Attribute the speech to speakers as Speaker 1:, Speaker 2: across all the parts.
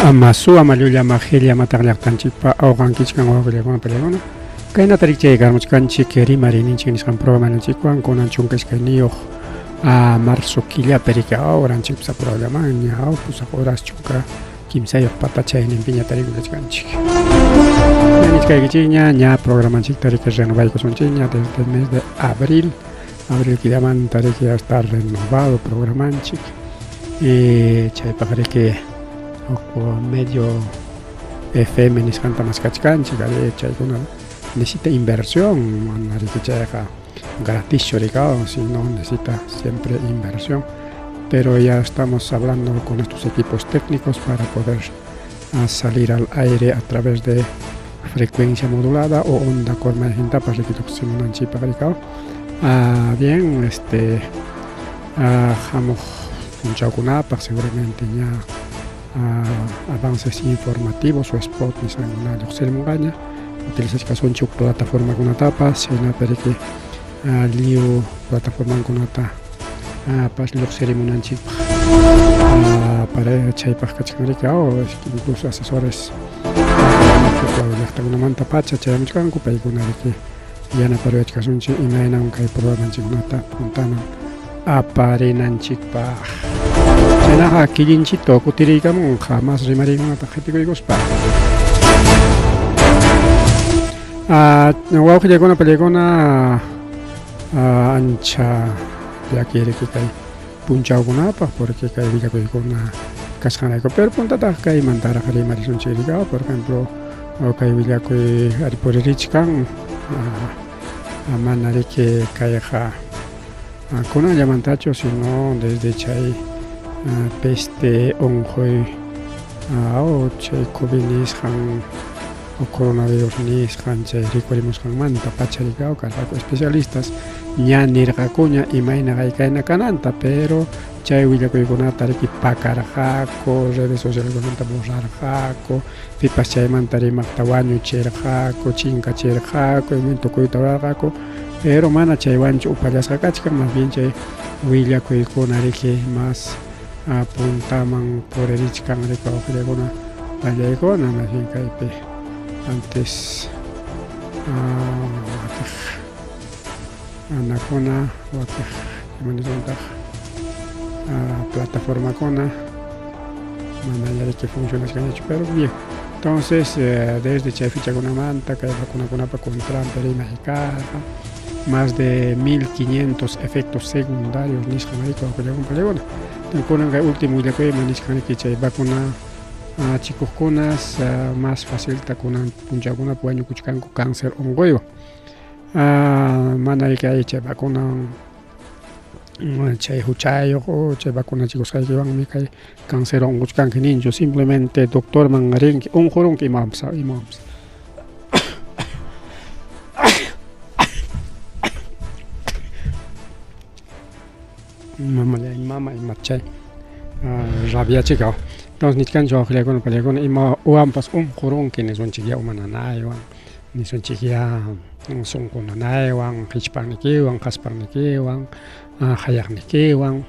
Speaker 1: Ama suwa mallulla majilla mataq llaqtanchikpa awqankichkan wawqillakuna pillakuna kaynata rikchaykarmuchkanchik rimariyninchik nisqan programanchikwan kunan 12 a marzo killapi riki horanchikpas apurallamanña 8 horas 13 patachayninpiña tarikullachkanchik. Ña ña programanchikta riki renovaykusunchikña desde el mes de abril. Abril killamanta riki ya está renovado programanchik. Y chaypaq riki huk medio FM nisqanta maskachkanchik ari chaykuna necesita inversión mana riki chayqa gratischu rikawan sino necesita siempre inversión pero ya estamos hablando con nuestros equipos técnicos para poder salir al aire a través de frecuencia modulada o onda corta mayqintapas riki lluqsimunanchikpaq rikaw. Bien, este hamuq punchawkunapaq seguramente ña avances informativos o spot nisqankuna lluqsirimunqaña utilizachkasunchik plataformakunatapas chaynapi riki lliw plataformankunata pas lluqsirimunanchikpaq para chaypaq kachkan riki incluso asesores llaqtakunamanta pacha chayamuchkanku paykuna riki yanaparuwachkasunchik imaynam kay programanchikkunata puntaman aparinanchikpaq. Chaynaqa killinchito kutiriykamunqa mas rimariykunata qhipikuykuspa. Wawqillaykuna pallaykuna ancha llaki riki kay punchawkunapaq porque kay willakuykuna kasqanrayku pero puntataq kaymantaraq rimarisunchik rika por ejemplo kay willakuy ari puririchkan mana riki kayqa kunanllamantachu sino desde chay peste unquy chay COVID nisqan o coronavirus nisqan chay rikurimusqanmanta pacha rikaw karqaku especialistas ña nirqakuña imayna qaykayna kananta pero chay willakuykunata riki pakarqaku redes socialkunamanta borrarqaku pipas chaymanta rimaqta wañuchirqaku chinkachirqaku iman tukuyta rurarqaku pero mana chaywanchu upallasqa kachkan más bien chay willakuykuna riki mas puntaman puririchkan riki wawqillakuna pallaykuna más bien kaypi antes wakiq anakuna wakiq imanisuntaq plataformakuna manaña riki funcionachkanñachu pero bien entonces desde chay fechakunamanta kay vacunakunapa contranpi rimay karqa más de 1500 efectos secundarios nisqan riki wawqillakuna pallaykuna kunan kay último willakuyman nichkan riki chay vacuna chikuqkunas más facilta kunan punchawkunapi wañukuchkanku cáncer unquywan mana riki ay chay vacuna chay huchayuq o chay vacunachikusqaykiwanmi kay cáncer unquchkanki ninchu simplemente doctorman rinki unqurunki imawanpas imawanpas mamallay mama imachay rabiachikaw entonces nichkanchik wawqillaykuna pallaykuna ima uwanpas unqurunki nisunchik ya uma nanaywan nisunchik ya sunqu nanaywan hichpannikiwan qaspannikiwan hayaqnikiwan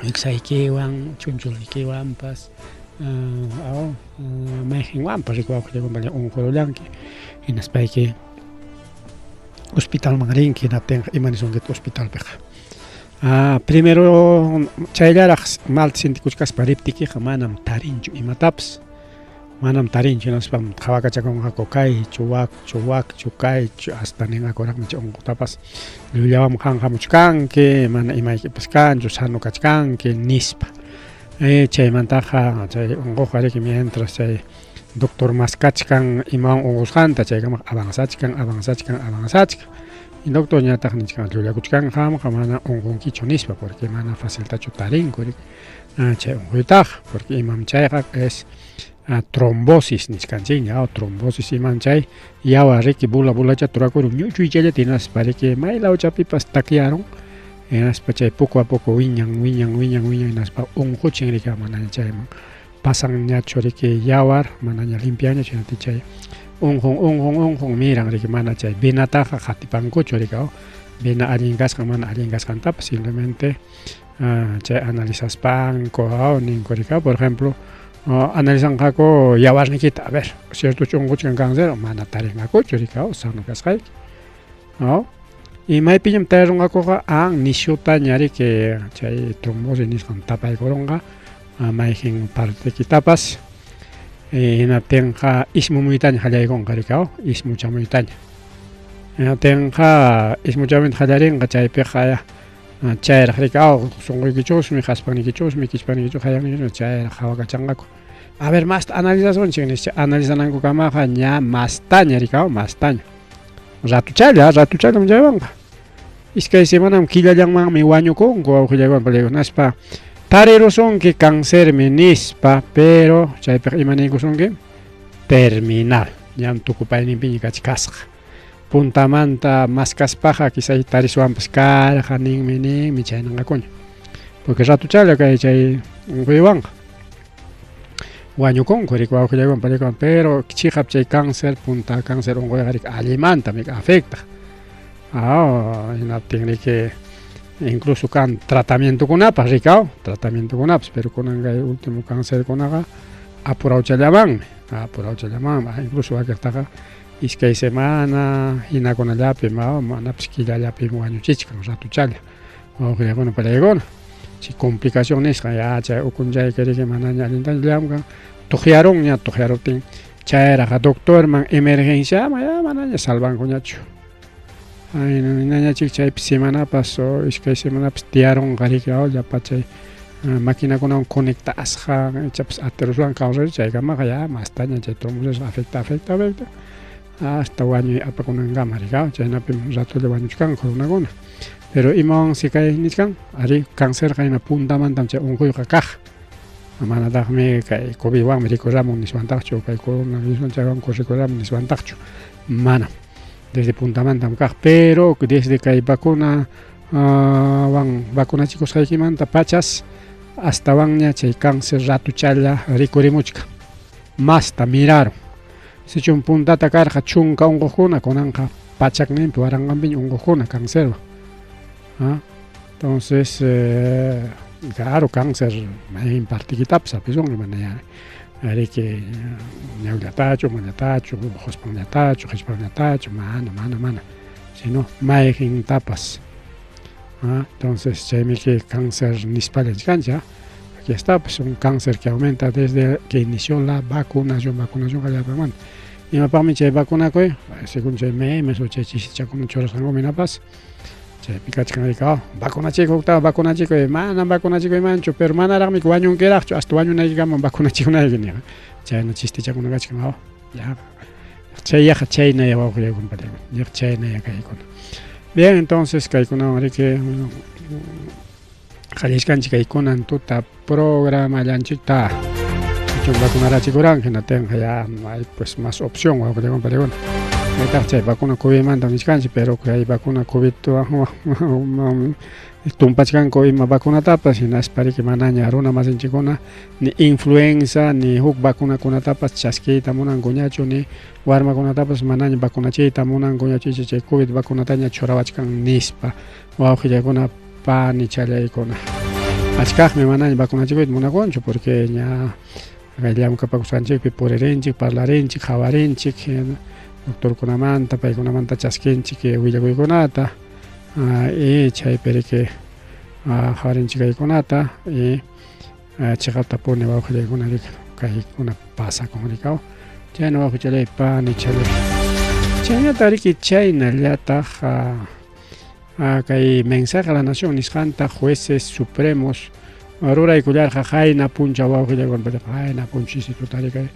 Speaker 1: wiksaykiwan chunchulnikiwanpas mayqinwanpas riki wawqillaykuna unqurullanki hinaspayki hospitalman rinki hinaptinqa ima nisunkitaq hospitalpiqa primero chayllaraq malta sientikuchkaspa riptikiqa manam tarinchu imatapas manam tarinchu hinaspam qhawakachakunqaku kaychu wakchu wakchu kaychu hasta ninqakuraqmi chay unqutapas llullawanmi qam hamuchkanki mana imaykipas kanchu sano kachkanki nispa chaymantaqa chay unquqqa riki mientras chay doctor maskachkan imawan unqusqanta chaykama avanzachkan avanzachkan avanzachkan y doctor ñataq nichkan llullakuchkan qamqa mana unqunkichu nispa porque mana faciltachu tarinku riki chay unquytaqa porque imam chayqa es trombosis nichkanchikña trombosis imam chay yawar riki bula bulacha turakurun ñuchuychallata hinaspa riki may lawchapipas takyarun hinaspa chay poco a poco wiñan wiñan wiñan wiñan hinaspa unquchin riki manaña chayman pasanñachu riki yawar manaña limpianñachu hinaptin chay unqun unqun unqun miran riki mana chay venataqa qatipankuchu riki vena allin kasqan mana allin kasqantapas simplemente chay analizaspanku ninku riki por ejemplo Analizanqaku yawarniykita, a ver, ciertochu unquchkan cáncer, mana tarinqakuchu, riki, sano kasqayki. No? Y maypiñam tarirunqakuqa an nishutaña riki chay trombosis nisqan tapaykurunqa mayqin partekitapas hinaptinqa ismumuytaña qallaykunqa riki, ismuchamuytaña. Hinaptinqa ismuchamuyta qallarinqa chaypiqa chayraq riki sunquykichusmi, qaspannikichusmi, kichpannikichusmi, hayannikichusmi chayraq qhawakachanqaku. A ver, masta analizasunchik nispa analizanankukamaqa ña mastaña riki, mastaña. Ratuchalla, ratuchallam chaywanqa. Iskay semanam killallanmanmi wañukunku wawqillaywan palikunaspa tarirusunki cancermi nispa, pero chaypiqa ima niykusunki? Terminal. Ñam tukupayninpiña kachkasqa. Puntamanta maskaspaqa quizás tariswanpas karqa ninmi ninmi chaynanqakuña. Porque ratuchalla kay chay unquywanqa. Wañukunku riki wawqillaywan paykunawan, pero chiqap chay cáncer punta cáncer unquyqa riki allimantam riki afectaq. Ah, hinaptin riki incluso kan tratamientokunapas riki aw, tratamientokunapas, pero kunan kay último cancerkunaqa apurawchallamanmi, apurawchallamanmi, incluso wakiqtaqa iskay semana hinakunallapim aw, manapas killallapim wañuchichkan ratuchalla. Wawqillaykuna palaykuna chay complicación nisqan ya chay ukunchayki riki manaña allintaña llamkan tuqyarunña tuqyaruptin chayraqa doctorman emergenciaman ya manaña salvankuñachu aynañachik chaypi semanapas o iskay semanapas tiyarunqa riki llapa chay maquinakunawan conectasqa ichapas ateruswan kawsay chaykamaqa ya mastaña chay trombosis afecta afecta afecta hasta wañuy apakunankama riki chaynapim ratolla wañuchkanku runakuna. Pero imawansi kay nichkan? Arí, cancerqa hina puntamantam chay unquyqa kaq. Manataqmi kay COVIDwanmi rikuramun niswantaqchu, kay coronaviruswan chaywan rikuramun niswantaqchu. Manam. Desde puntamantam kaq, pero desde kay vacuna wan vacunachikusqaykimanta pachas astawanña chay cáncer ratuchalla rikurimuchkan. Masta mirarun. Sichum puntata karqa chunka unquqkuna, kunanqa pachakninpi waranqanpiña unquqkuna cancerwan. ¿Ah? Entonces, claro, cáncer mayqin partikitapas hapisunki mana ya riki ñawillatachu, umallatachu, quspanllatachu, qhichpanllatachu, mana, mana, mana, sino mayqintapas. ¿Ah? Entonces, chaymiki cáncer nispalla nichkanchik, Aquí está, pues un cáncer que aumenta desde que inició la vacunación, vacunación qallarpamanta. Imapaqmi chay vacunakuy? Según chay memes o chay chisichakuna churasqanku minapas, chaypi kachkan rika, vacunachikuqta vacunachikuy, manam vacunachikuymanchu, pero manaraqmi wañunkiraqchu, hasta wañunaykikaman vacunachikunayki niq. Chayna chistichakuna kachkan, ya. Chay yaqa chaynaya wawqillaykuna palaykuna, yaqa chaynaya kaykuna. Bien, entonces kaykunawan riki Qallaychkanchik kay kunan tuta programallanchikta. Sichum vacunarachikuran hinatinqa ya hay pues más opción wawqillaykuna palaykuna. Kaytaq chay vacuna COVIDmanta nichkanchik pero kay vacuna COVID tumpachkanku ima vacunatapas hinaspa riki manaña runa masinchikkuna ni influenza ni huk vacunakunatapas chaskiyta munankuñachu ni warmakunatapas manaña vacunachiyta munankuñachu icha chay COVID vacunataña churawachkan nispa wawqillaykuna panichallaykuna. Achkaqmi manaña vacunachikuyta munakunchu porque ña kay llamkapakusqanchikpi puririnchik, parlarinchik, qhawarinchik doctorkunamanta, paykunamanta chaskinchik willakuykunata y chaypi riki qhawarinchik kaykunata y chiqaptapuni wawqillaykuna riki kaykuna pasakun riki chayna wawqichallay panichallay. Chaynata riki chaynallataq Kay mensaje a la nación nisqanta jueces supremos ruraykullarqa qayna punchaw wawqillaykuna qayna punchisitu riki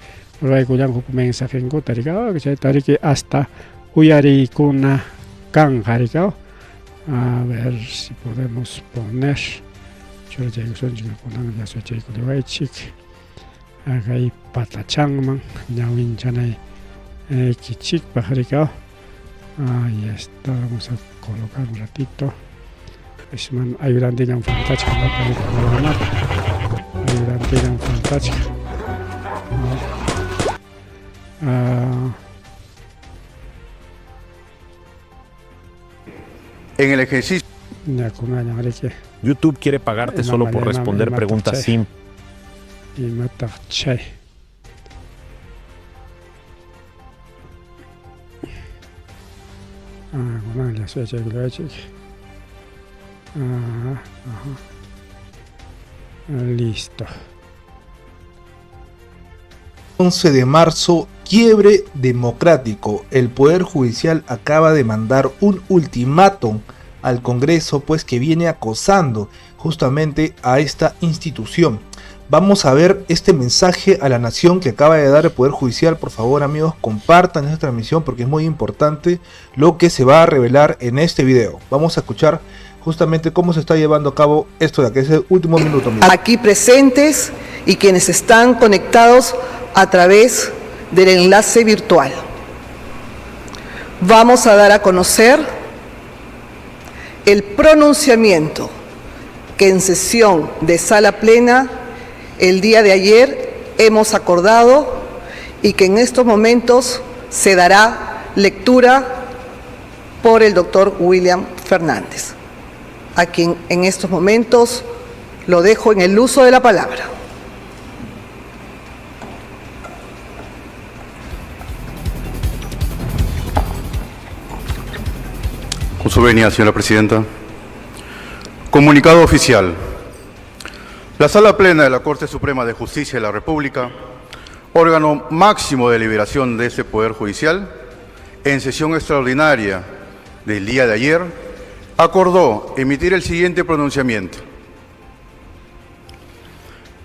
Speaker 1: ruraykullanku huk mensajenkuta riki chayta riki hasta uyariykuna kanqa riki a ver si podemos poner churachaykusunchik kunan yachaykullawaychik kay patachanman ñawinchanay kichikpaq riki Ahí está, vamos a colocar un ratito. Isman ayudantillan faltachka, programata. Ayudantillan faltachka.
Speaker 2: En el ejercicio.
Speaker 1: Ñakunañan riki.
Speaker 3: YouTube quiere pagarte solo por responder preguntas simples.
Speaker 1: Imataq chay? Ah, kunanlla suyachaykullawaychik. Ah, ajá. Listo.
Speaker 2: 11 de marzo, quiebre democrático. El Poder Judicial acaba de mandar un ultimátum al Congreso, pues que viene acosando justamente a esta institución. Vamos a ver este mensaje a la nación que acaba de dar el Poder Judicial. Por favor, amigos, compartan esta transmisión porque es muy importante lo que se va a revelar en este video. Vamos a escuchar justamente cómo se está llevando a cabo esto de aquí, es el último minuto, amigos.
Speaker 3: Aquí presentes y quienes están conectados a través del enlace virtual. Vamos a dar a conocer el pronunciamiento que en sesión de sala plena el día de ayer hemos acordado y que en estos momentos se dará lectura por el doctor William Fernández, a quien en estos momentos lo dejo en el uso de la palabra.
Speaker 4: Con su venia, señora presidenta. Comunicado oficial. La Sala Plena de la Corte Suprema de Justicia de la República, órgano máximo de deliberación de este Poder Judicial, en sesión extraordinaria del día de ayer, acordó emitir el siguiente pronunciamiento.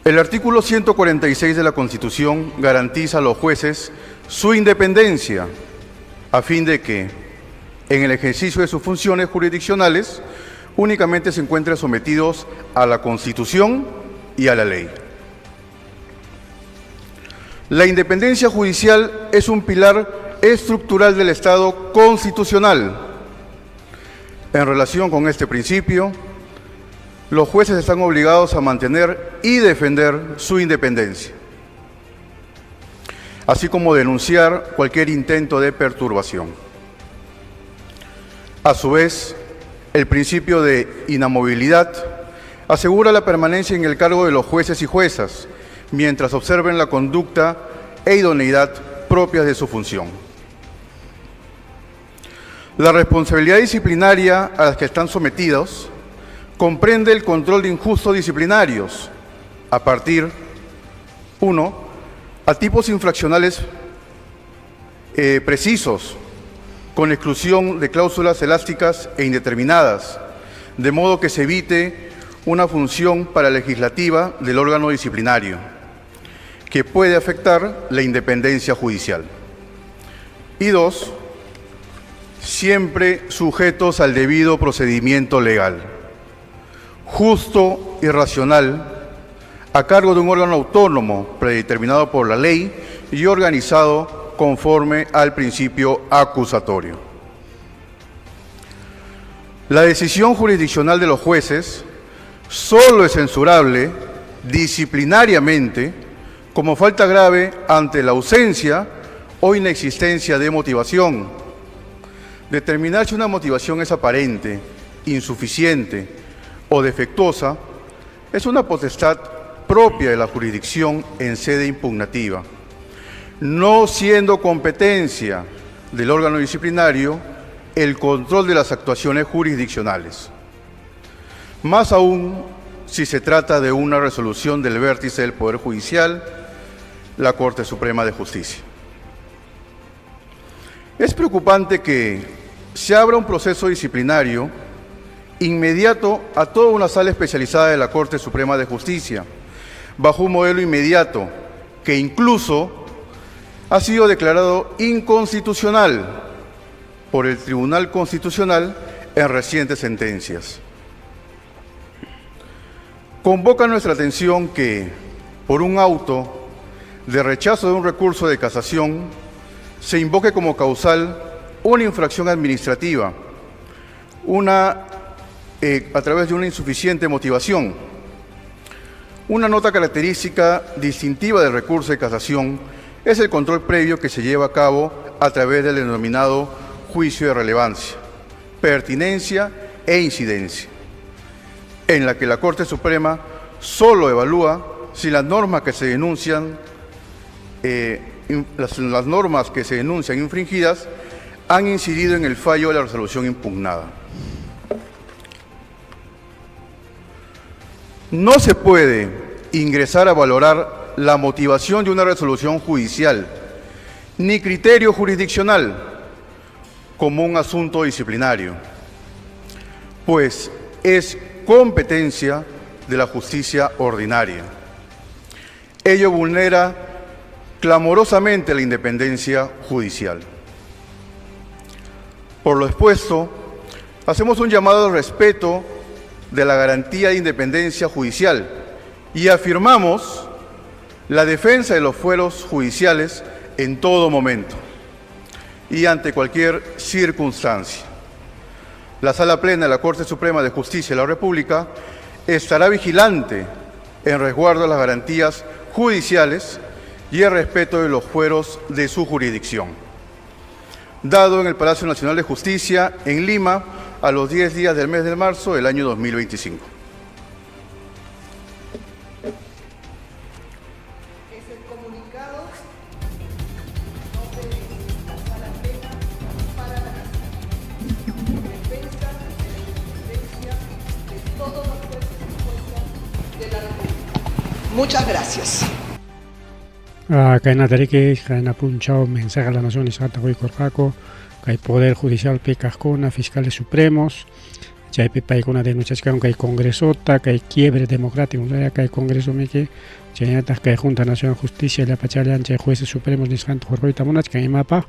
Speaker 4: El artículo 146 de la Constitución garantiza a los jueces su independencia a fin de que, en el ejercicio de sus funciones jurisdiccionales, únicamente se encuentren sometidos a la Constitución y a la ley. La independencia judicial es un pilar estructural del Estado constitucional. En relación con este principio, los jueces están obligados a mantener y defender su independencia, así como denunciar cualquier intento de perturbación. A su vez, el principio de inamovilidad asegura la permanencia en el cargo de los jueces y juezas mientras observen la conducta e idoneidad propias de su función. La responsabilidad disciplinaria a la que están sometidos comprende el control de injustos disciplinarios a partir, 1, a tipos infraccionales precisos, con exclusión de cláusulas elásticas e indeterminadas, de modo que se evite una función paralegislativa del órgano disciplinario, que puede afectar la independencia judicial. Y 2, siempre sujetos al debido procedimiento legal, justo y racional, a cargo de un órgano autónomo predeterminado por la ley y organizado conforme al principio acusatorio. La decisión jurisdiccional de los jueces solo es censurable disciplinariamente como falta grave ante la ausencia o inexistencia de motivación. Determinar si una motivación es aparente, insuficiente o defectuosa es una potestad propia de la jurisdicción en sede impugnativa, no siendo competencia del órgano disciplinario el control de las actuaciones jurisdiccionales. Más aún si se trata de una resolución del vértice del Poder Judicial, la Corte Suprema de Justicia. Es preocupante que se abra un proceso disciplinario inmediato a toda una sala especializada de la Corte Suprema de Justicia, bajo un modelo inmediato que incluso ha sido declarado inconstitucional por el Tribunal Constitucional en recientes sentencias. Convoca nuestra atención que, por un auto de rechazo de un recurso de casación, se invoque como causal una infracción administrativa, a través de una insuficiente motivación. Una nota característica distintiva del recurso de casación es el control previo que se lleva a cabo a través del denominado juicio de relevancia, pertinencia e incidencia, en la que la Corte Suprema solo evalúa si las normas que se denuncian, las normas que se denuncian infringidas han incidido en el fallo de la resolución impugnada. No se puede ingresar a valorar la motivación de una resolución judicial ni criterio jurisdiccional como un asunto disciplinario, pues es competencia de la justicia ordinaria. Ello vulnera clamorosamente la independencia judicial. Por lo expuesto, hacemos un llamado al respeto de la garantía de independencia judicial y afirmamos la defensa de los fueros judiciales en todo momento y ante cualquier circunstancia. La Sala Plena de la Corte Suprema de Justicia de la República estará vigilante en resguardo de las garantías judiciales y el respeto de los fueros de su jurisdicción. Dado en el Palacio Nacional de Justicia, en Lima, a los 10 días del mes de marzo del año 2025.
Speaker 3: Es el comunicado de la Sala Plena para la Nación. Defensa de la independencia de todos los jueces y juezas de la República. Muchas gracias.
Speaker 1: Kaynata riki, qayna punchaw mensaje a la nación nisqata quykurqaku kay Poder Judicialpi kaqkuna, fiscales supremos, chaypi paykuna denunciachkanku kay Congresota, kay quiebre democrático, kay Congresomiki, chaynataq kay Junta Nacional de Justicia llapachallan chay jueces supremos nisqanta hurquyta munachkan imapaq,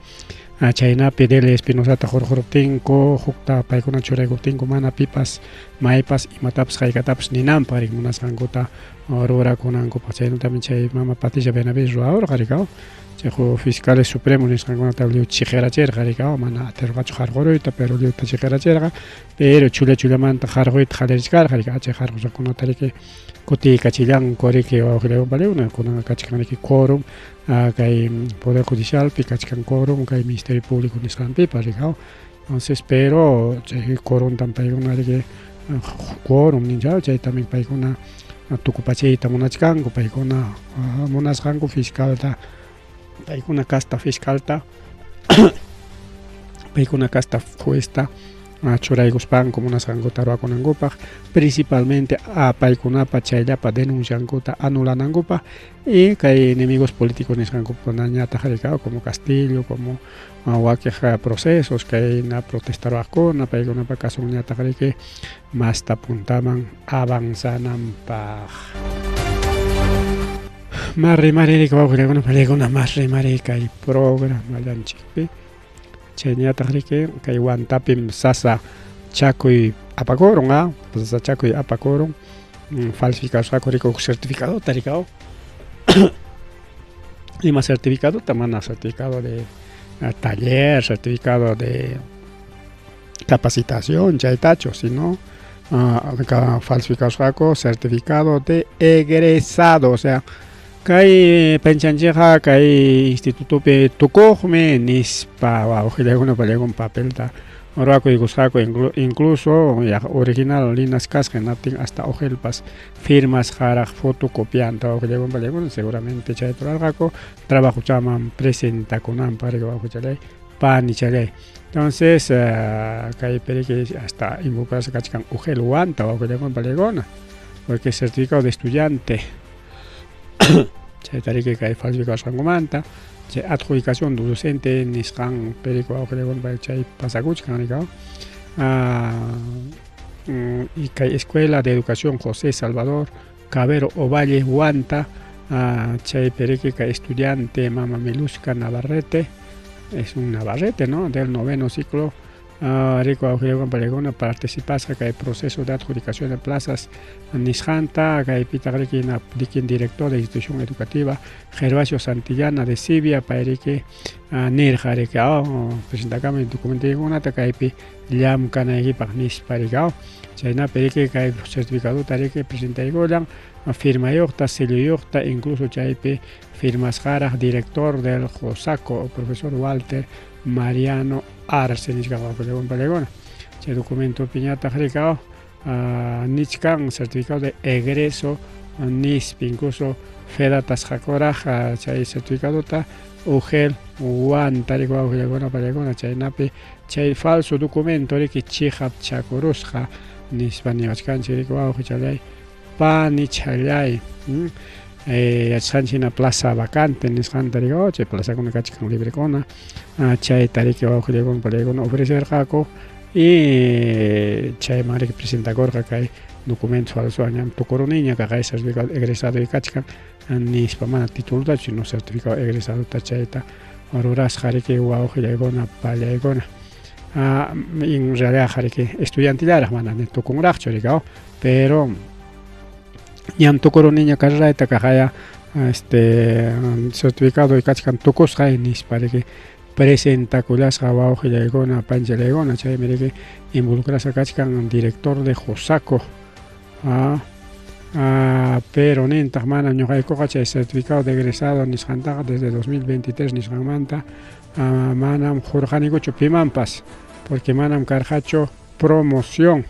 Speaker 1: chaynapi Delia Espinosata hurquruptinku, hukta paykuna churaykuptinku mana pipas maypas imatapas haykatapas ninanpaq riki munasqankuta rurakunankupaq. Chaynatami chay mama Patricia Benavides ruwarurqa riki, chay fiscales supremos nisqankunata lliw chiqirachirqa riki, mana atirqachu harquruyta, pero lliwta chiqirachirqa, pero chulla chullamanta harquyta qallarichkarqa riki, chay harqusqakunata riki kutiykachillanku riki wawqillaywan kunanqa kachkan riki quórum kay Poder Judicialpi kachkan quórum kay Ministerio Público nisqanpipas riki. Entonces, pero chay quórumtam paykuna riki quórum ninchaw chaytami paykuna tukupachiyta munachkanku, paykuna munasqanku fiscalta, paykuna casta fiscalta, paykuna casta juezta churaykuspanku munasqankuta ruwakunankupaq, principalmente paykunapa chayllapa denunciankuta anulanankupaq y kay enemigos políticos nisqankukunañataq riki, como Castillo, como wakiq procesos kayna protesta ruwaqkuna, paykunapa casoñataq riki masta puntaman avanzananpaq. Mas rimari riki wawqillaykuna palaykuna mas rimari kay programallanchikpi. Chayñataq riki kay Huantapim sasa chakuy apakurun, sasa chakuy apakurun, falsificasqaku riki huk certificadota riki, ima certificadota, mana certificado de taller, certificado de capacitación chaytachu, sino falsificasqaku certificado de egresado, o sea, kay penchanchikqa kay institutopi tukuqmi nispa wawqillaykuna pallaykuna papelta ruwakuykusqaku, incluso original linas kasqa hinaptin hasta ujelpas firmasqaraq fotocopianta wawqillaykuna pallaykuna seguramente chayta rurarqaku trabajochaman presentakunanpaq riki wawqichalay panichalay. Entonces kaypi riki hasta involucrarse kachkan ujel Huanta wawqillaykuna pallaykuna porque certificado de estudiante chayta riki kay falsificasqankumanta chay adjudicación docente nisqan perico wawqillaykuna chay pasakuchkan riki. Y kay Escuela de Educación José Salvador Cabero Ovalle Huanta, chaypi riki kay estudiante Mama Miluska Navarrete, es un Navarrete, ¿no?, del noveno ciclo, rico wawqillaykuna pallaykuna participasqa kay proceso de adjudicación de plazas nisqanta, kaypitaq riki dikin director de institución educativa Gervasio Santillana de Sibia, pay riki nirqa riki presentakamuy documentoykunata kaypi llamkanaykipaq nispa riki, chaynapi riki kay certificadota riki presentaykullan firmayuqta, selluyuqta, incluso chaypi firmasqaraq director del JOSACO, profesor Walter Mariano Arce nisqa wawqillaykuna pallaykuna. Chay documentopi ñataq riki nichkan certificado de egreso Nispa incluso fedatasqakuraq chay certificadota UGEL wanta riki wawqillakuna pallakuna chaynapi chay falso documento riki chiqapchakurusqa nispa niwachkanchik riki wawqichallay panichallay. Yachasqanchik hina plaza vacante nisqanta riki oh chay plazakuna kachkan librekuna chayta riki wawqillakuna pallakuna ofrecerqaku y chayman riki presentakurqa kay documentos falsowan ñam tukuruniña kaqay certificado egresado kachkan nispa mana titulotachu sino certificado egresadota chayta rurasqa riki wawqillaykuna pallaykuna en realidad riki estudiantellaraq mana ni tukunraqchu riki pero ñam tukuruniña carrerayta kaqaya este certificado kachkan tukusqay nispa riki presentakullasqa wawqillaykuna panchallaykuna chaymi riki involucrasqa kachkan director de Josaco pero nintaq mana ñuqaykuqa chay certificado de egresado nisqantaqa desde 2023 nisqanmanta manam qurqanikuchu pimanpas porque manam karqachu promoción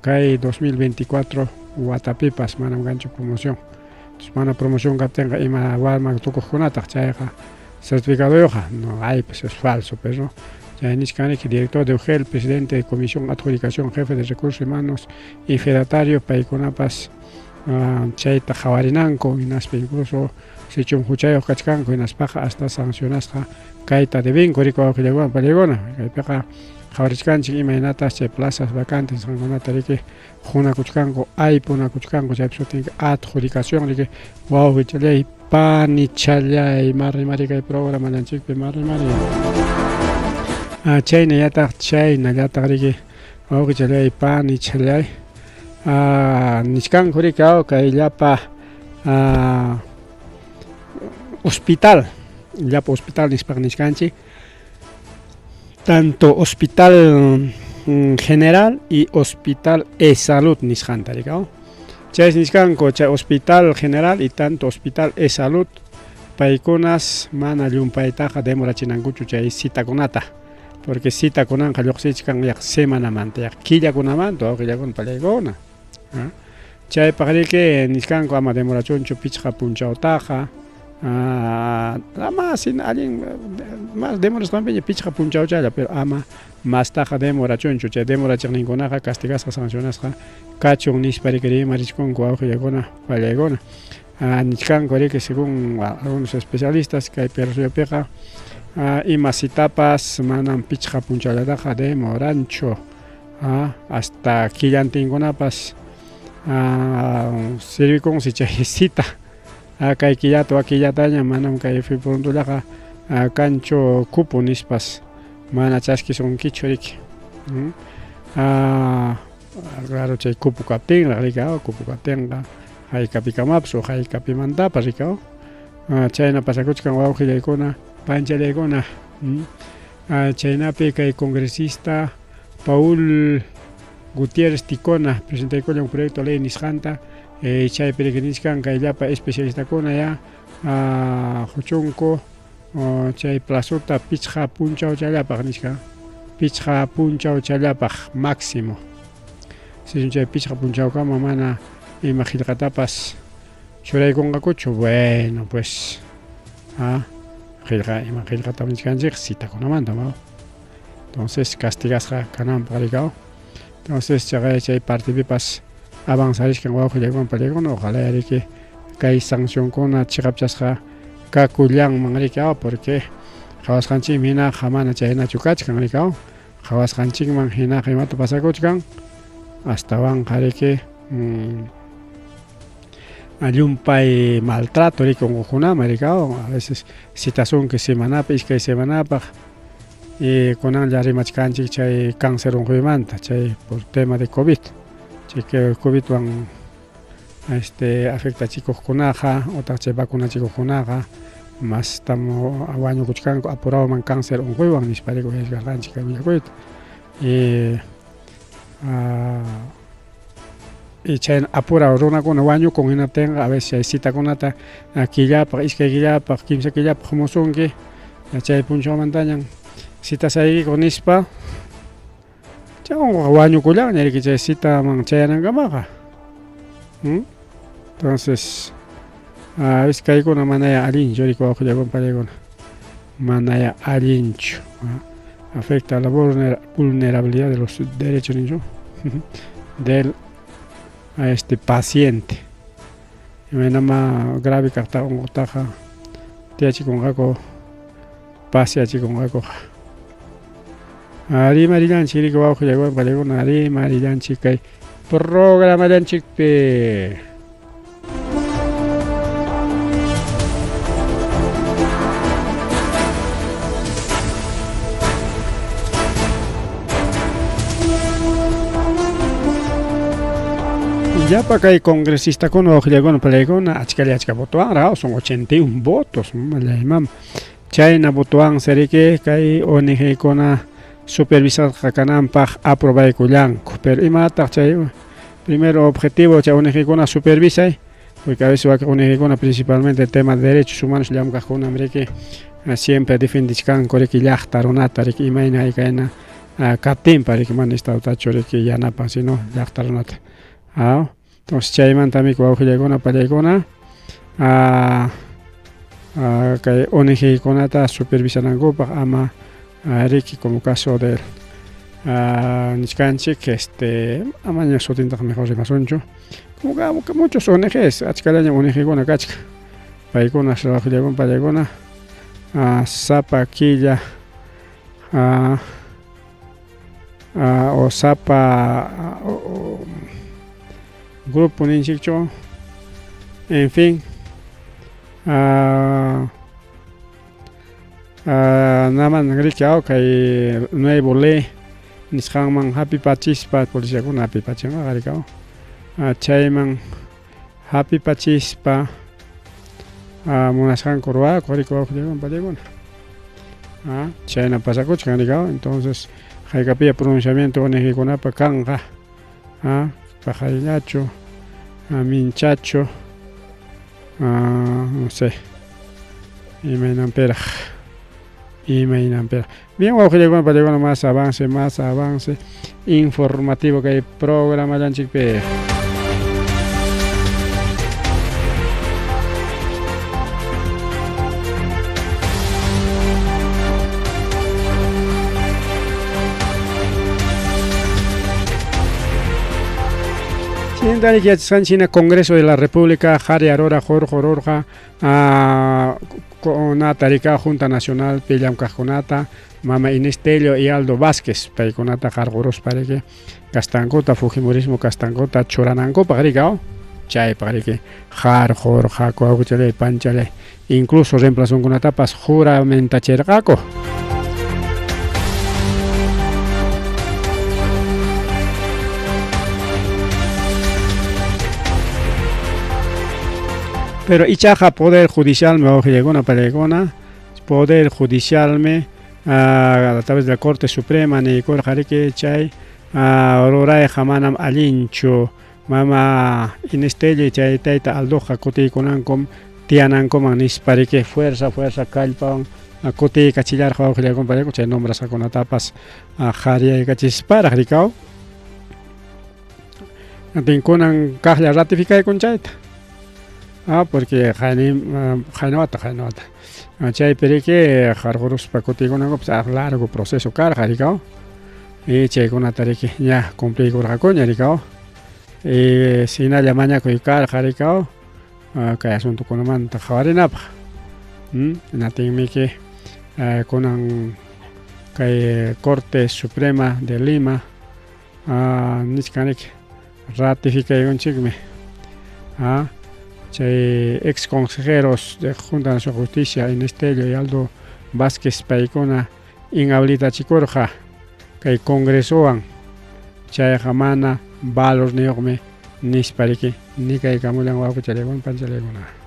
Speaker 1: kay 2024 watapipas manam kanchu promoción. Mana promoción kaptinqa ima warma tukuqkunataq chayqa certificadoyuqqa no hay, pues es falso, pero chay nichkaniki director de UGEL, presidente de comisión adjudicación, jefe de recursos humanos y fedatario paykunapas chayta qhawarinanku hinaspa incluso sichum huchayuq kachkanku hinaspaqa hasta sancionasqa kayta debinku riki wawqillakuna pallaykuna kaypiqa qhawarichkanchik imaynatas chay plazas vacantes nisqankunata riki hunakuchkanku aypunakuchkanku chaypi sutin adjudicación riki wawqichallay panichallay mari mari kay programallanchikpi mari mari chaynallataq chaynallataq riki wawqichallay panichallay nichkanku riki kay llapa hospital llapa hospital nispaqa nichkanchik tanto hospital general y hospital e-salud nisqanta riki chay nichkanku chay hospital general y tanto hospital e-salud paykunas mana llumpaytaqa demorachinankuchu chay citakunata porque citakunanqa lluqsichkan yaq semanamanta yaq killakunamanta wawqillakuna pallaykuna chaypaq riki nichkanku ama demorachunchu pichqa punchawtaqa ama sina allin mas demorasqanpiña pichqa punchawchalla pero ama mastaqa demorachunchu chay demorachiqninkunaqa castigasqa sancionasqa kachun nispa riki rimarichkunku wawqillakuna pallaykuna nichkanku riki según algunos especialistas kay Perú suyupiqa ima citapas manam pichqa punchawllataqa demoranchu hasta killantinkunapas sirvikunsi chay cita kay killata wak killataña manam kay prontollaqa kanchu cupo nispas mana chaskisunkichu riki claro chay cupo kaptinraq riki cupo kaptinqa haykapikamapas o haykapimantapas riki chayna pasakuchkan wawqillaykuna panchallaykuna chaynapi kay congresista Paul Gutiérrez Ticona presentaykullan proyecto ley nisqanta chaypi riki nichkan kay llapa especialistakuna ya huchunku chay plazota pichqa punchawchallapaq nichkan pichqa punchawchallapaq máximo sichum chay pichqa punchawkama mana ima qillqatapas churaykunqakuchu bueno pues qillqa ima qillqata nichkanchik citakunamanta entonces castigasqa kananpaq riki entonces chaqay chay partipipas avanzarishkan wawqillaykuna pallaykuna ojalá riki kay sancionkuna chiqapchasqa kakullanman riki porque qhawasqanchikman hinaqa mana chaynachu kachkan riki qhawasqanchikman hinaqa imata pasakuchkan astawanqa riki llumpay maltrato riki unquqkunaman riki a veces citasunki semanapaq iskay semanapaq y kunanlla rimachkanchik chay cáncer unquymanta chay por tema de COVID chay COVIDwan afectachikuqkunaqa utaq chay vacunachikuqkunaqa mastam wañukuchkanku apurawman cáncer unquywan nispa riki uyarichkarqanchik kay willakuyta y chayna apuraw runakuna wañukun hinaptinqa a veces chay citakunata killapaq iskay killapaq kimsa killapaq humusunki chay punchawmantañan citasaykiku nispa chay unquqqa wañukullanña riki chay citaman chayanankamaqa. Entonces, iskaykuna manaya allinchu riki wawqillakuna pallaykuna. Manaya allinchu. Afecta a la vulnerabilidad de los derechos ninchu del a este paciente. Imaynama grave kaqta unqutaqa tiyachikunqaku pasyachikunqakuqa. Rimarillanchik riki wawqillakuna pallaykuna rimarillanchik kay programallanchikpi. Llapa kay congresistakuna wawqillakuna pallaykuna achkalla achka votowanraq son 81 votos mallaymam chayna votowansi riki kay ONG-kuna supervisasqa kananpaq aprobaykullanku pero imataq chay primero objetivo chay ONG-kuna supervisay porque a veces wakin ONG-kuna principalmente el tema de derechos humanos llamkaqkunam riki siempre defendichkanku riki llaqta runata riki imayna kayna kaptinpa riki mana estadotachu riki yanapan sino llaqta runata. Entonces chaymantami wawqillaykuna pallaykuna kay ONG-kunata supervisanankupaq ama riki como caso del nichkanchik este amaña sutintaqa mejor rimasunchu como que muchos ONGs achkallañam ONG-kuna kachkan paykuna wawqillaykuna pallaykuna sapa killa o sapa grupo ninchikchu en fin naman riki kay nuevo ley nisqanman hapipachispa policiakuna hapipachinqa riki chayman hapipachispa munasqanku ruwakuq riki wawqillaykuna pallaykuna chayna pasakuchkan riki entonces hayk'apiya pronunciamiento ONG-kunapa kanqa paqarillachu minchachu no sé imaynanpiraq imaynanpiraq. Bien wawqillaykuna pallaykuna más avance informativo kay programallanchikpi. Chintarik yachasqanchik Congreso de la República qhari arora hurqururqa kunata rika Junta Nacional llamkaqkunata mama Inés Tello y Aldo Vázquez paykunata qarquruspa riki kastankuta fujimorismo kastankuta churanankupaq riki chaypaq riki qarqurqaku awqichalay panchalay incluso reemplazonkunatapas juramentachirqaku. Pero ichaqa Poder Judicial me wawqillaykuna pallaykuna Poder Judicial me a través de la Corte Suprema niykurqa riki chay rurayqa manam allinchu mama Inés Tello chay tayta Aldoqa kutiykunankum tiyanankuman nispa riki fuerza fuerza kallpawan kutiykachillarqa wawqillaykuna pallaykuna chay nombrasqakunatapas qhariyaykachisparaq rikaw tinkunan kaqlla ratificaykun chayta. Porque qaynawata chaypi riki qarquruspa kutiykunankupas largo proceso karqa rikaw y chaykunata riki ña cumpliykurqakuña rikaw y sinalla mañakuy karqa rikaw kay asuntokunamanta qhawarinapaq hinatinmiki kunan kay Corte Suprema de Lima nichkan riki ratificaykunchikmi chay ex consejeros de Junta Nacional de Justicia Inés Tello y Aldo Vázquez paykuna inhabilitachikurqa kay Congresowan chayqa mana valorniyuqmi nispa riki nikaykamullan wawqichalaykuna panchalaykuna.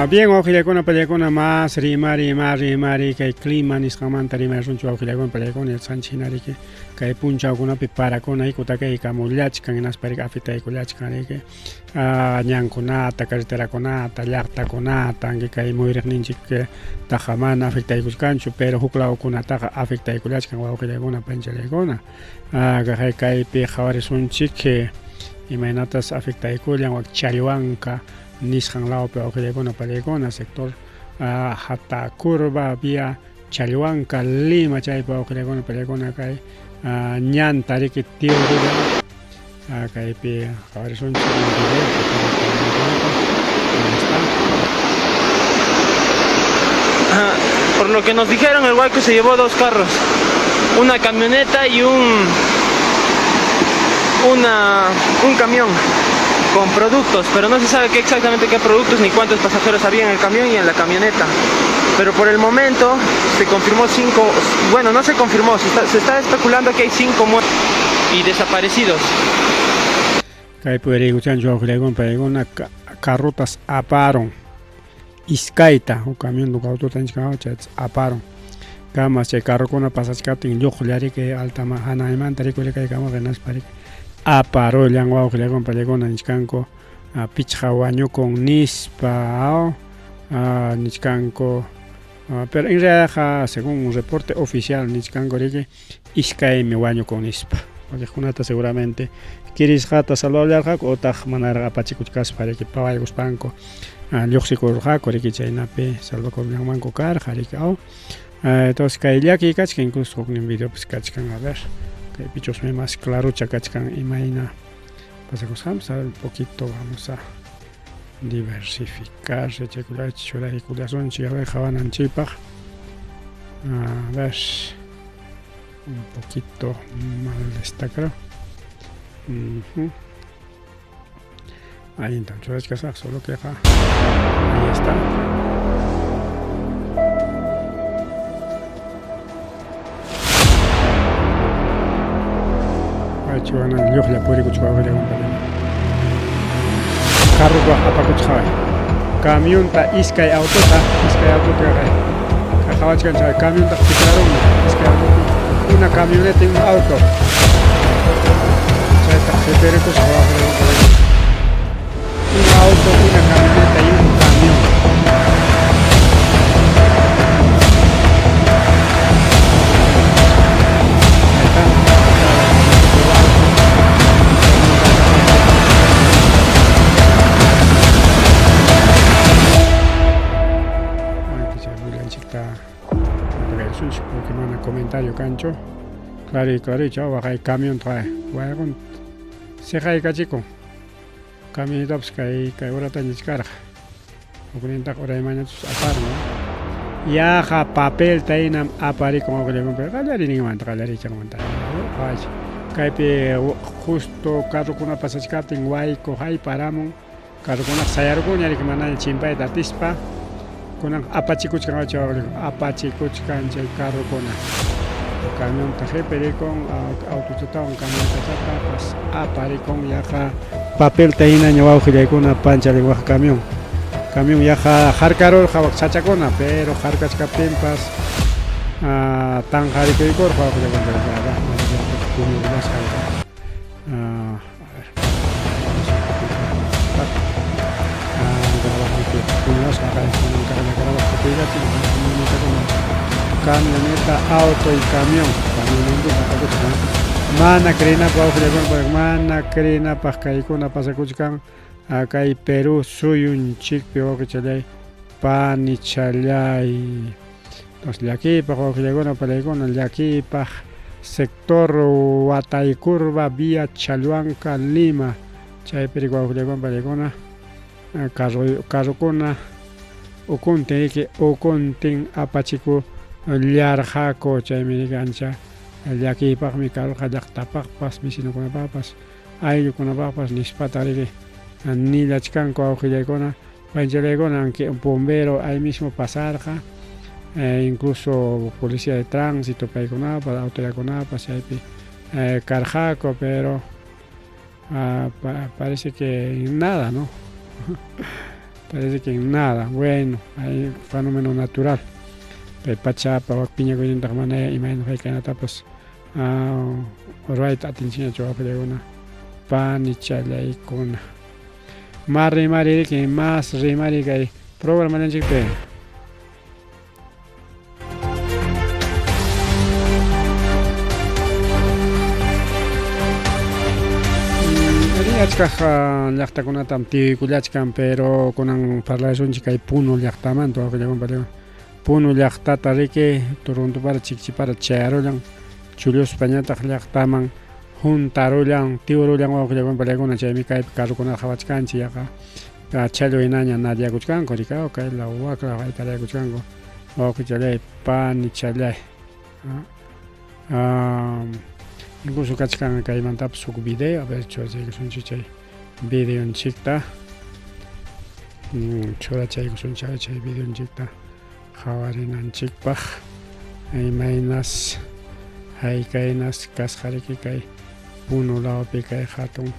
Speaker 1: Bien, wawqillakuna, pallakuna, más rimari, más rimari, kay clima nisqanmanta rimarisunchik wawqillakuna, pallakuna, yachasqanchik hina riki, kay punchawkunapi parakuna hikutakaykaamullachkan, hinaspa riki afectaykullachkan riki, ñankunata, carreterakunata, llaqtakunata, anki kay muyuriqninchik taqa mana afectaykuchkanchu, pero huk lawkunataqa afectaykullachkan wawqillakuna, panchallaykuna. Kaqay kaypi qhawarisunchik imaynatas afectaykullan wak Chalhuanca nisqan lawpi wawqillaykuna pallaykuna sector Hata Curva vía Chalhuanca Lima chaypi wawqillaykuna pallaykuna kay ñanta riki tiurilla kaypi qhawarisunchik
Speaker 5: Por lo que nos dijeron, el huayco se llevó dos carros, una camioneta y un una, un camión con productos, pero no se sabe qué exactamente qué productos ni cuántos pasajeros había en el camión y en la camioneta. Pero por el momento se confirmó 5, bueno, no se confirmó, se está especulando que hay 5 muertos y desaparecidos.
Speaker 1: Kaypi uyariykuchanchik wawqillaykuna paykuna carrotas aparun iskayta huk camión huk autota nichkan chaytas aparun kamas chay carrokuna pasachkaptin lluqlla riki altama hanaymanta rikurikaykamurqa hinaspa riki aparullan wawqillaykuna paykuna nichkanku pichqa wañukun nispa nichkanku pero en realidadqa según un reporte oficial nichkanku riki iskaymi wañukun nispa. Wakiqkunata seguramente kirisqata salvallarqaku otaq manaraq apachikuchkaspa riki pawaykuspanku lluqsikurqaku riki chaynapi salvakurllanmanku karqa riki aw. Entonces kay llakiy kachkan incluso huknin videopis kachkan a ver kaypichusmi más clarucha kachkan imayna pasakusqanpas a ver un poquito vamos a diversificar chaykullachi churaykullasunchik a ver qhawananchikpaq a ver un poquito mal está creo. Allintam churachkasaq solo queqa ahí está. Achuana lluqlla purikuchka carroqa apakuchqaway camionta iskay autota iskay autota kay qhawachkan chay camionta tikrarunmi iskay autota una camioneta y un auto chayta qhipirikusqa un auto una camioneta y un camión. Porque mana comentario kanchu. Claro, claro, chao, waqay camión trae. Wayqun siqaykachikun. Camionetapas kay kay horata ñichkarqa. Huknintaq uraymanñachus aparun. Yaqa papelta hinam aparikun wawqillaykunpa qallariyninmanta qallariychanmanta. Kaypi justo carrokuna pasachkaptin wayku hayparamun carrokuna sayarunkuña riki manaña chimpayta atispa kunan apachikuchkan apachikuchkan chay carrokuna camionta qipirikun autochatawan camionetachatapas aparikun yaqa papelta hinaña wawqillaykuna panchalin wak camión camión yaqa harkarurqa wak sachakuna pero harkachkaptinpas tanqarikuykurqa wawqillaykuna a ver camioneta, auto y camión. Mana creenapaq wawqillaykuna mana creenapaq kaykuna pasakuchkan kay Perú suyunchikpi wawqichallay panichallay. Entonces llakiypaq wawqillaykuna palaykuna llakiypaq sector Wataycurva vía Chalhuanca Lima chaypi wawqillaykuna palaykuna carro carrokuna ukuntin riki ukuntin apachiku llarqaku chaymi riki ancha llakiypaqmi karurqa llaqtapaqpas vecinokunapaqpas ayllukunapaqpas nispata riki nillachkanku wawqillaykuna panchalaykuna aunque un bombero ahí mismo pasarqa incluso policía de tránsito paykunapas autoridadkunapas chaypi karqaku pero parece que nada, ¿no? Parece que en nada. Bueno, hay fenómeno natural. Kay pachapa wak piñakuynintaqa mana imayna haykanatapas ruwayta atinchikñachu wawqillakuna panichallaykuna. Ma rimari riki, más rimari kay programallanchikpi. Achkaq llaqtakunatam tiyuykullachkan, pero kunan parlasunchik kay Puno llaqtamanta, wawqillakuna panikuna. Puno llaqtata riki turuntupara chikchipara chayarullan, chulluspañataq llaqtaman huntarullan, tiurullan wawqillakuna panikuna, chaymi kaypi carrokunata qhawachkanchik yaqa Challo hinaña nadiakuchkanku rikaw kay law wak law haytariakuchkanku wawqichallay panichallay. Incluso kachkan kaymantapas huk video, a ver churachaykusunchik chay videonchikta. Churachaykusunchik chay videonchikta qhawarinanchikpaq imaynas haykaynas kasqa riki kay Puno lawpi kay hatun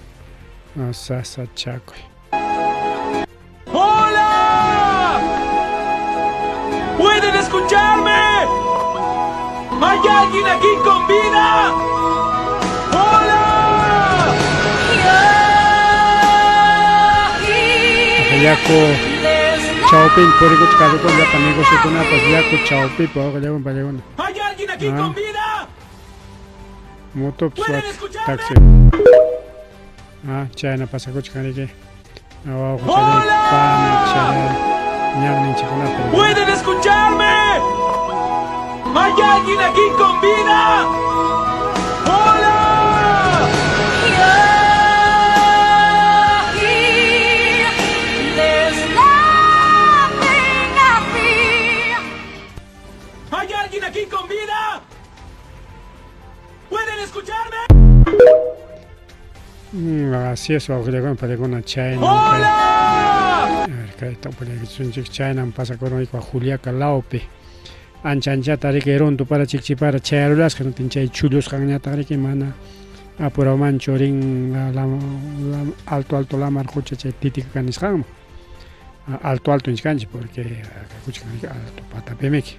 Speaker 1: sasachakuy.
Speaker 6: ¡Hola! ¡Pueden escucharme! ¿Hay alguien aquí con vida? ¡Hola!
Speaker 1: Yaku chawpin purikuchka carrokuna llapa negociokunapas yaku chawpipi wawqillakuna panikuna.
Speaker 6: ¿Hay alguien aquí con vida?
Speaker 1: Motopas
Speaker 6: ¿Pueden
Speaker 1: wak
Speaker 6: escucharme?
Speaker 1: taxi. Chayna pasakuchkan riki. Wawqichalay,
Speaker 6: ¡Hola!
Speaker 1: panichalay, ñanninchikkunapi.
Speaker 6: ¡Pueden escucharme! ¿Hay alguien aquí con vida? ¡Hola! ¿Hay alguien aquí con vida? ¿Pueden escucharme?
Speaker 1: Así es, wawqillakuna panikuna, chayna.
Speaker 6: ¡Hola!
Speaker 1: A ver, kayta upallaykisunchik, chaynam pasakurun Juliaca lawpi. Ancha anchata riki runtu para chikchipara chayarullasqa, hinaptin chay chullusqanñataq riki mana apurawmanchu rin alto alto lamar qucha chay Titicaca nisqanman. Alto alto nichkanchik porque kakuchkan riki alto patapimiki.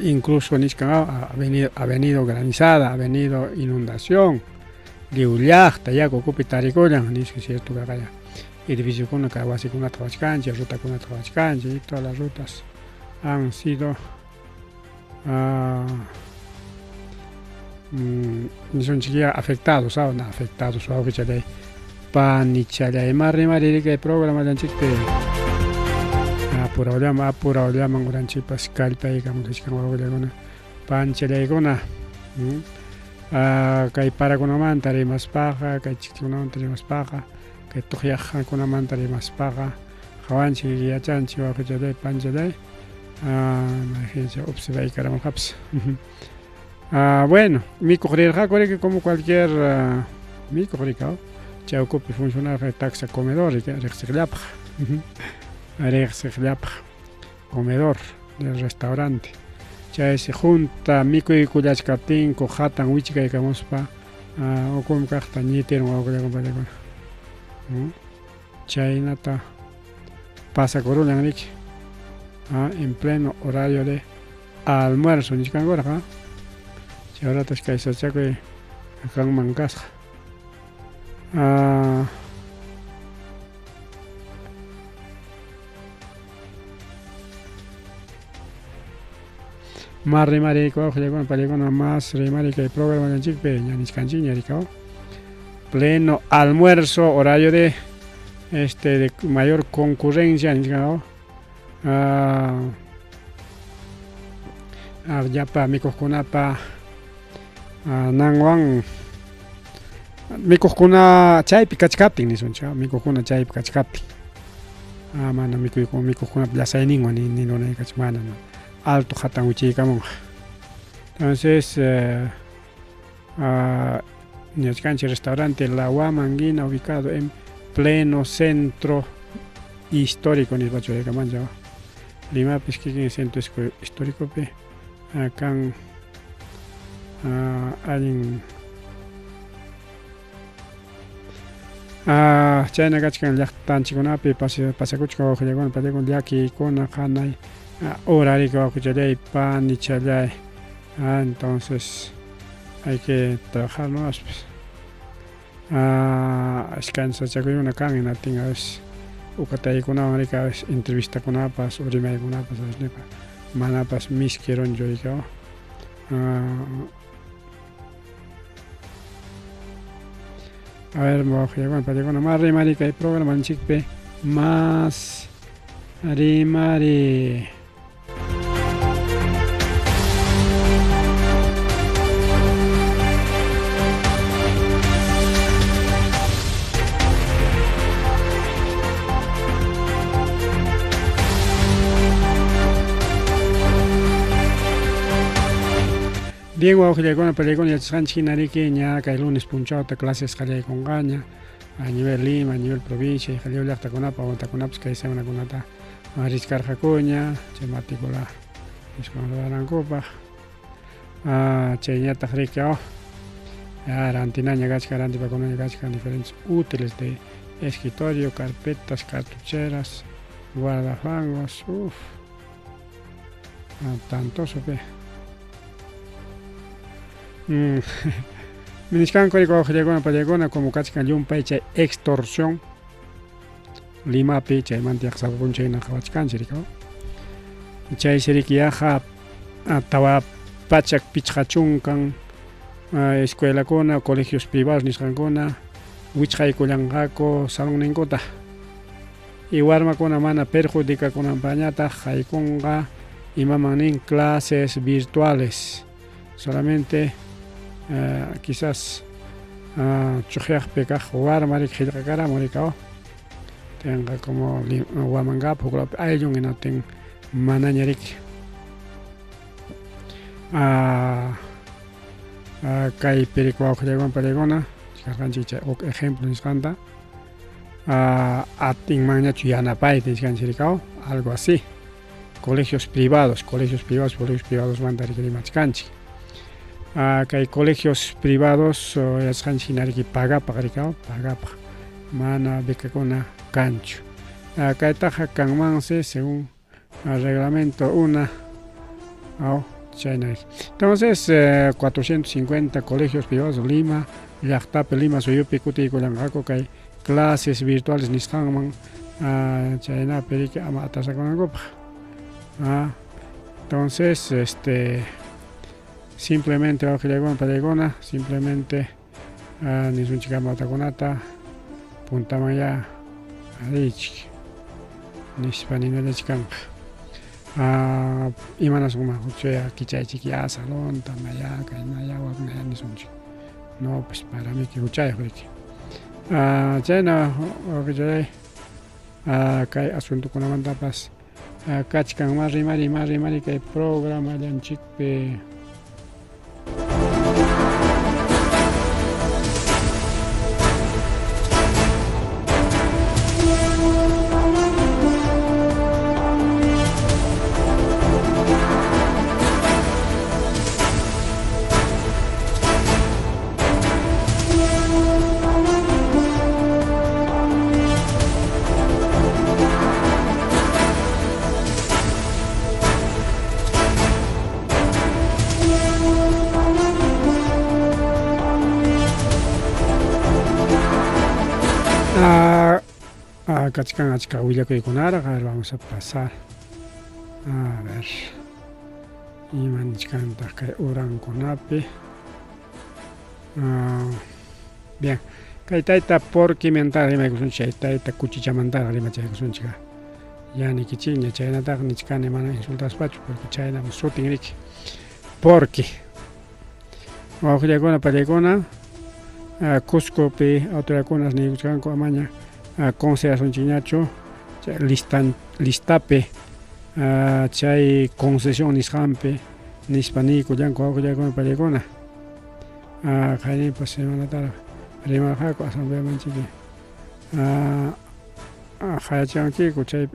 Speaker 1: Incluso nichkan ha venido granizada, ha venido inundación, lliw llaqta yaku ukupi tarikullan, nisqa cierto kaqaya. Edificiokuna kay wasikunata qhawachkanchik, rutakunata qhawachkanchik, y todas las rutas han sido nisunchik afectados, no afectados, wawqichalay, panichalay, ima rimari kay programallanchikpi apurawllaman, apurawllaman uranchikpas kallpaykamuchkan wawqillakuna, panchalaykuna. Kay parakunamanta rimaspaqa, kay chikchikunamanta rimaspaqa, kay tuqyaqkunamanta rimaspaqa, qhawanchik yachanchik wawqichalay, panchalay, imagínense observaykaramunqapas. Bueno, mikuq rirqaku riki como cualquier mikuq rikaw, chay ukupi funcionarqa taxa comedor riqsiqllapaq, riqsiqllapaq comedor del restaurante. Chaysi junta mikuykullachkaptinku hatan wichikaykamuspa ukumi kaqta ñitirun wawqillakuna panikuna. Chaynata pasakurullan riki en pleno horario de almuerzo nichkankuraq. Chay horatas kay sasachakuy kanman kasqa. Más rimari wawqillakuna panikuna, más rimari kay programallanchikpi ña nichkanchikña rikaw. Pleno almuerzo, horario de de mayor concurrencia nichkankaw. Llapa mikuqkunapa nanwan mikuqkuna chaypi kachkaptin nisunchik, mikuqkuna chaypi kachkaptin. Mana mikuqkunapa llasayninwan ninunaykachi mana alto hatan wichiykamunqa. Entonces nichkanchik restaurante La Huamanguina ubicado en pleno centro histórico nispa churaykamanchik. Limapis kikin centro históricopi kan allin. Ah, chayna kachkan llaqtanchikkunapi pasakuchkan wawqillakuna panikuna llakiykuna qanay horariki wawqichallay panichallay. Ah, entonces hay que trabajar nomás pues. Ah, iskaynin sasachakuykuna kan hinaptin a veces uqataykunawan riki a veces entrevistakunapas o rimaykunapas a veces nipa manapas miski runchu riki oh. Ah, a ver wawqillakuna panikuna más rimari kay programanchikpi más rimari. Bien, wawqillaykuna, panillaykuna, yachasqanchik hina riki ña kay lunes punchawta clases qallaykunqaña a nivel Lima, a nivel provincia y lliw llaqtakunapa watakunapas kay semanakunata richkarqakuña chay matrícula nisqan ruranankupaq. Ah, chayñataq riki oh, ya rantinaña kachkan, rantipakunaña kachkan diferentes útiles de escritorio, carpetas, cartucheras, guardafangos, uff. Ah, tantoso pe. Nichkanku riki wawqillakuna pallakuna como kachkan llumpay chay extorsión Limapi chaymanta yaqa sapa p'unchay hina qhawachkanchik riki. Chaysi riki yaqa 450 escuelakuna, colegios privados nisqankuna wichqaykullanqaku salonninkuta. Y warmakuna mana perjudicakunanpaqñataq haykunqa imaman nin clases virtuales. Solamente quizás chuqyaqpi kaq warma riki qillqakaramun riki aw. Tinqa como Huamangapa huk lawpi ayllun hinaptin manaña riki kaypi riki wawqillaykuna panillaykuna karqanchik chay huk ejemplo nisqanta atinmanñachu yanapayta nichkanchik riki aw algo así. Colegios privados, colegios privados, colegios privadosmanta riki rimachkanchik. Kay colegios privados yachasqanchik hina riki pagapaq riki aw pagapaq mana becakuna kanchu. Kaytaqa kanmansi según reglamento una aw chayna. Entonces 450 colegios privados Lima llaqtapi Lima suyupi kutiykullanqaku kay clases virtuales nisqanman chaynapi riki ama atrasakunankupaq. Entonces este simplemente wawqillaykuna panillaykuna simplemente nisunchik ama watakunata puntaman ya riychik nispa ninallachik kanqa. Imanasunman hukchuya kichaychik ya salonta maya kaynaya waknaya nisunchik. No pues para miki huchayuq riki. Chayna wawqichallay kay asuntokunamantapas kachkan ma rimari ma rimari kay programallanchikpi. Kachkan achka willakuykunaraq, a ver vamos a pasar. A ver. Ima nichkantaq kay urankunapi. Bien. Kay tayta porquimantara rimaykusunchik, chay tayta kuchichamantara rimachaykusunchik. Ya nikichikña, chaynataqa nichkani mana insultaspachu, porque chaynam sutin riki. Porque wawqillaykuna pallaykuna Cuscopi autoridadkunas niykuchkanku amaña considerasunchikñachu chay listan listapi chay concesión nisqanpi nispa niykullanku wawqillaykuna pallaykuna. Qayninpas semanataraq rimarqaku asambleamanchikpi qayachiwankiku chay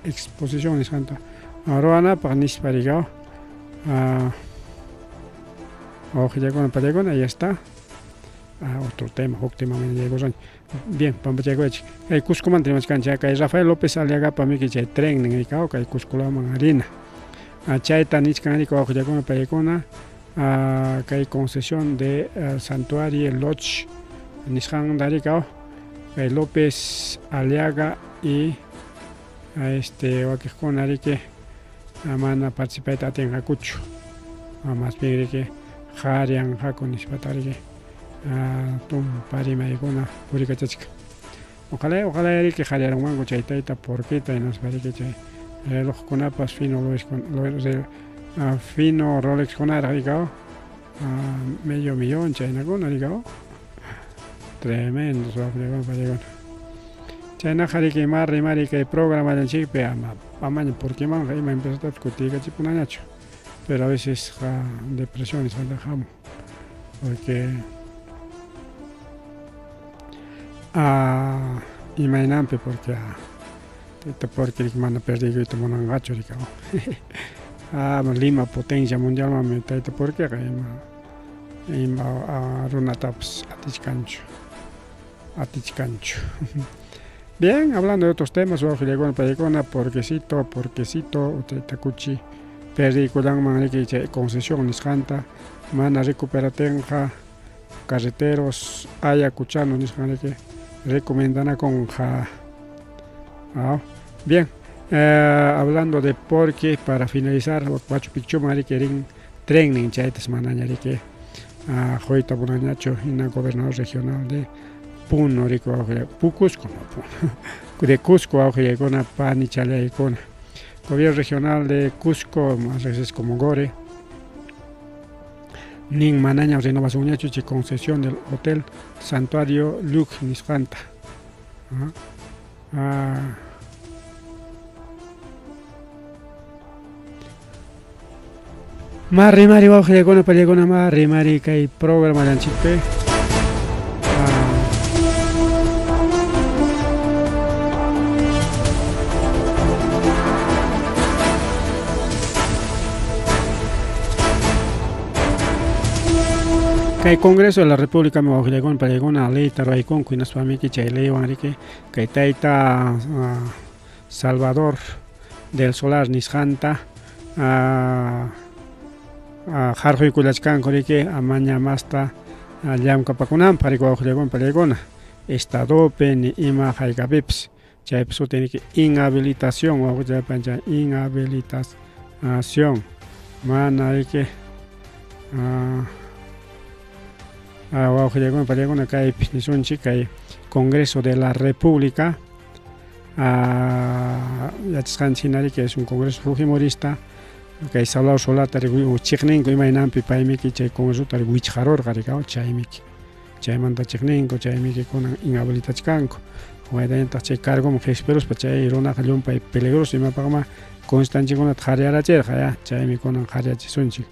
Speaker 1: exposición nisqanta ruwanapaq nispa riki wawqillaykuna pallaykuna, ahí está. Ah, otro tema, huk tema mañaykurqanchik. Bien, pampachaykuwaychik. Kay Cuscomanta rimachkanchik, kay Rafael López Aliagapa miki chay tren nin rikaw kay Cuscolaman rina. Ah, chayta nichkan rika wawqillakuna paykuna ah, kay concesión de ah, Santuario Lodge nisqanta rikaw kay López Aliaga y este wakiqkuna riki mana participayta atinqakuchu. Más bien riki qharianqaku nispata riki tumpa rimaykuna purikachachkan. Ojalá, ojalá riki qhariarunmanku chay tayta porquita hinaspa riki chay relojkunapas fino Rolex, fino Rolexkunaraq rikaw medio millón chaynakuna rikaw. Tremendo suwakllakuna. Chaynaqa riki ima rimari kay programallanchikpi ama amaña porquimanqa ima empresatapas kutiykachipunañachu. Pero a veces depresión nisqanta hamun. Porque imaynanpi porque tayta porque mana perdiykuyta munanqachu rikaw. Lima potencia mundialmanmi tayta porqueqa ima ima runatapas atichkanchu. Atichkanchu. Bien, hablando de otros temas, wawqillakuna paykuna, porquecito, porquecito, tayta kuchi perdiykullanman riki chay concesión nisqanta mana recuperatinqa carreteros ayacuchano nisqan riki recomendanakunqa. Bien, hablando de porque para finalizar Machu Picchuman riki rin trennin chaytas manaña riki quyta munañachu hina gobernador regional de Puno riki Cusco, no Puno, de Cusco wawqillaykuna panichallaykuna. Gobierno regional de Cusco, más veces como Gore, nin manaña renovacionñachu chay concesión del hotel Santuario Luc nisqanta. Mari mari wawqillakuna pallakuna mari mari kay programallanchikpi. Kay Congreso de la República wawqillakuna pallakuna leyta ruraykunku hinaspamiki chay leywan riki kay tayta Salvador del Solar nisqanta harquykullachkanku riki amaña masta llamkapakunanpaq riki wawqillakuna pallaykuna estadopi ni ima haykapipas chaypi sutin riki inhabilitación wawqillapancha inhabilitación mana riki wawqillakuna pallaykuna kaypi nisunchik kay Congreso de la República yachasqanchik hina riki es un congreso fujimorista kay Salvador Solata chiqninku imaynanpi paymiki chay congresota wichqarurqa rikaw chaymiki chaymanta chiqninku chaymiki kunan inhabilitachkanku waytañataq chay cargoman qispiruspa chay runaqa llumpay peligroso imapaqma constanchikunata qhariyarachirqa ya chaymi kunan qhariyachisunchik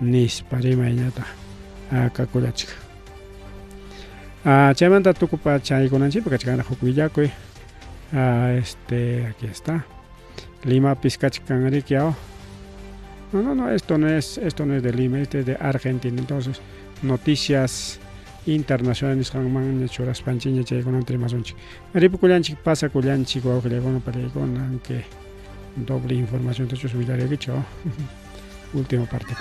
Speaker 1: nispa rimayñataq kakullachik. Chaymanta tukupa chaykunanchikpa kachkanraq huk willakuy. Aquí está. Limapis kachkan riki. No, no, no, esto no es de Lima, este es de Argentina. Entonces, noticias internacionales nisqanmanña churaspanchikña chaykunanta rimasunchik. Ripukullanchik pasakullanchik wawqillakuna pallaykuna aunque doble información tachus willariykichik. Última parte.